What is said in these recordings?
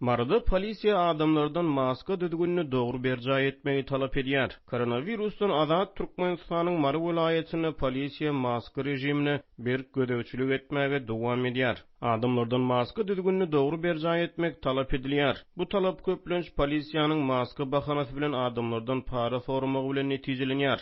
Maryda polisiýa adamlardan maska düzgünini dogry berjaý etmegi talap edýär. Koronawirusdan azat Türkmenistanyň Mary welaýatynda polisiýa maska režimine berk gözegçilik etmäge dowam edýär. Adamlardan maska düzgünini dogry berjaý etmek talap edilýär. Bu talap köplenç polisiýanyň maska bahanasy bilen adamlardan para soramagy bilen netijelenýär.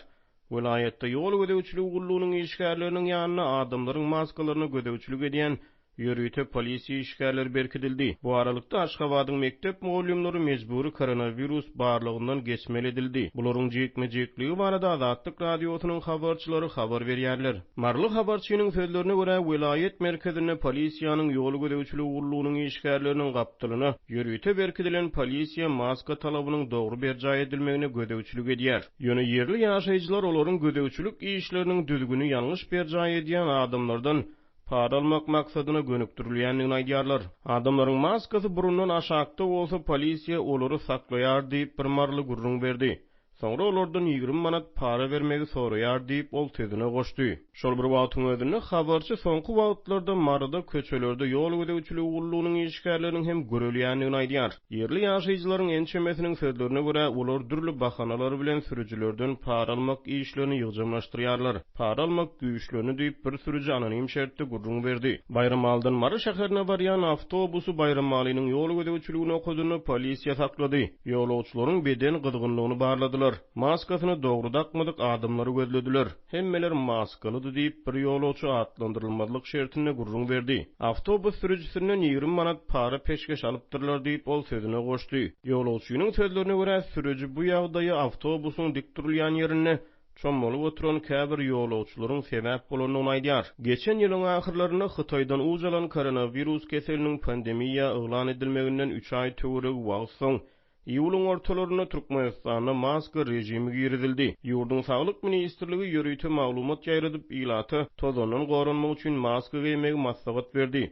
Welaýatda ýol gözegçiligi gullugynyň işgärleriniň ýanyna adamlaryň maskalaryna gözegçilik edýän ýörite polisiýa işgärleri berkidildi. Bu aralykda, Aşgabadyň mekdep mugallymlary mejbury koronawirus barlagyndan geçmeli edildi. Bularyň jikme-jikligi barada Azatlyk Radiosynyň habarçylary habar berýärler. Maryly habarçynyň sözlerine görä, welaýat merkezinde polisiýanyň ýol gözegçiligi gullugynyň işgärleriniň gapdalyna ýörite berkidilen polisiýa maska talabynyň dogry berjaý edilmegine gözegçilik edýär. Ýöne ýerli ýaşaýjylar olaryň gözegçilik işleriniň düzgüni ýalňyş berjaý edýän adamlardan para almak maksadyna gönükdirilýändigini aýdýarlar. Adamlaryň maskasy burundan aşakda bolsa, polisiýa olary saklaýar diýip, bir maryly gürrüň berdi. Soňra olardan 20 manat para bermegi soraýar diýip, ol sözüne goşdy. Şol bir wagtyň özünde, habarçy soňky wagtlarda Maryda köçelerde ýol gözegçiligi gullugynyň işgärleriniň hem görülýändigini aýdýar. Ýerli ýaşaýjylaryň ençemesiniň sözlerine görä, olar dürli bahanalar bilen sürüjilerden para almak işlerini ýygjamlaşdyrýarlar. Para almak güýçlendi diýip, bir sürüji anonim şertde gürrüň berdi. Baýramalydan Mary şäherine barýan awtobusy Baýramalynyň ýol gözegçiligi nokadynda polisiýa saklady. Ýolagçylaryň beden gyzgynlygyny barladylar. Maskasyny dogry dakmadyk adamlary gözlediler. Hemmeler maskalydy diýip, bir ýolagçy atlandyrylmazlyk şertinde gürrüň berdi. Awtobus sürüjisinden 20 manat para-peşgeş alypdyrlar diýip, ol sözüne goşdy. Ýolagçynyň sözlerine görä, sürüji bu ýagdaýa awtobusyň dik durulýan ýerinde çommalyp oturan käbir ýolagçylaryň sebäp bolandygyny aýdýar. Geçen ýylyň ahyrlarynda Hytaýdan uç alan koronawirus keseliniň pandemiýa yglan edilmeginden üç aý töweregi wagt soň, iýulyň ortalarynda Türkmenistanda maska režimi girizildi. Ýurduň Saglyk ministrligi ýörite maglumat ýaýradyp, ilata tozandan goranmak üçin maska geýmegi maslahat berdi.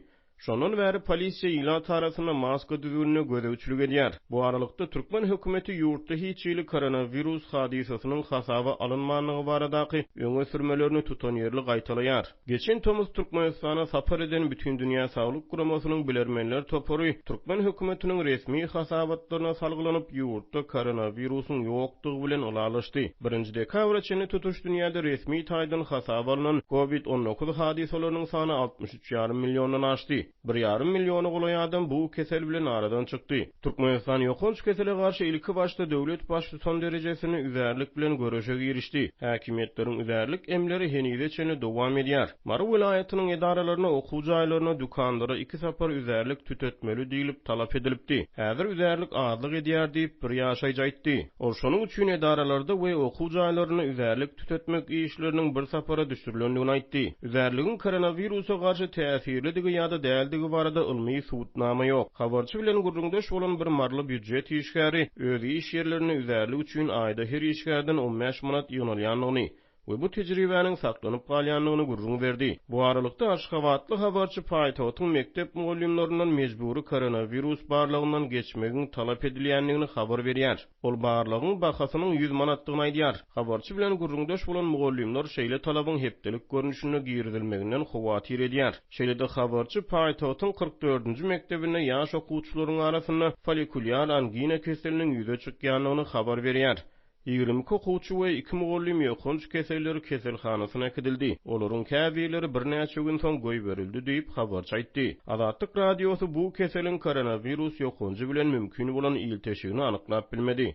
Şondan bäri polisiýa ilat arasynda maska düzgünine gözegçilik edýär. Bu aralykda, türkmen hökümeti ýurtda hiç hili koronawirus hadysasynyň hasaba alynmandygy baradaky öňe sürmelerini tutanýerli gaýtalaýar. Geçen tomus Türkmenistana sapar eden Bütindünýä Saglyk Guramasynyň bilermenler topary türkmen hökümetiniň resmi hasabatlaryna salgylanyp, ýurtda koronawirusyň ýokdugy bilen ylalaşdy. Birinji dekabra çenli tutuş dünýäde resmi taýdan hasaba alnan Covid 19 hadysalarynyň sany 63 ýarym milliondan aşdy. Bir ýarym milliona golaý adam bu kesel bilen aradan çykdy. Türkmenistan ýokanç kesele garşy ilki başda döwlet baştutan derejesinde üzärlik bilen göreşe girişdi. Häkimiýetleriň üzärlik emleri henize çenli dowam edýär. Mary welaýatynyň edaralaryna, okuw jaýlaryna, dükanlara iki sapar üzärlik tütetmeli diýlip talap edilipdi. Häzir üzärlik azlyk edýär diýip, bir ýaşaýjy aýtdy. Ol şonuň üçin edaralarda we okuw jaýlarynda üzärlik tütetmek işleriniň bir sapara düşürilendigini aýtdy. Üzärligiň koronawirusa garşy täsirlidigi ýa-da däldigi barada ylmy subutnama ýok. Habarçy bilen gürrüňdeş bolan bir maryly býujet işgäri öz iş ýerlerinde üzärlik üçin aýda her işgärden 15 manat ýygnalýandygyny we bu tejribäniň saklanyp galýandygyny gürrüň berdi. Bu aralykda, aşgabatly habarçy paýtagtyň mekdep mugallymlaryndan mejbury koronawirus barlagyndan geçmegiň talap edilýändigini habar berýär. Ol barlagyň bahasynyň 100 manatdygyny aýdýar. Habarçy bilen gürrüňdeş bolan mugallymlar şeýle talabyň hepdelik görnüşinde girizilmeginden howatyr edýär. Şeýle-de habarçy paýtagtyň 44-nji mekdebinde ýaş okuwçylaryň arasynda follikulýar angina keseliniň ýüze çykýandygyny habar berýär. 22 okuwçy we iki mugallym ýokanç keselleri keselhanasyna äkidildi. Olaryň käbirleri birnäçe gün soň goýberildi diýip, habarçy aýtdy. Azatlyk Radiosy bu keseliň koronawirus ýokanjy bilen mümkin bolan ilteşigini anyklap bilmedi.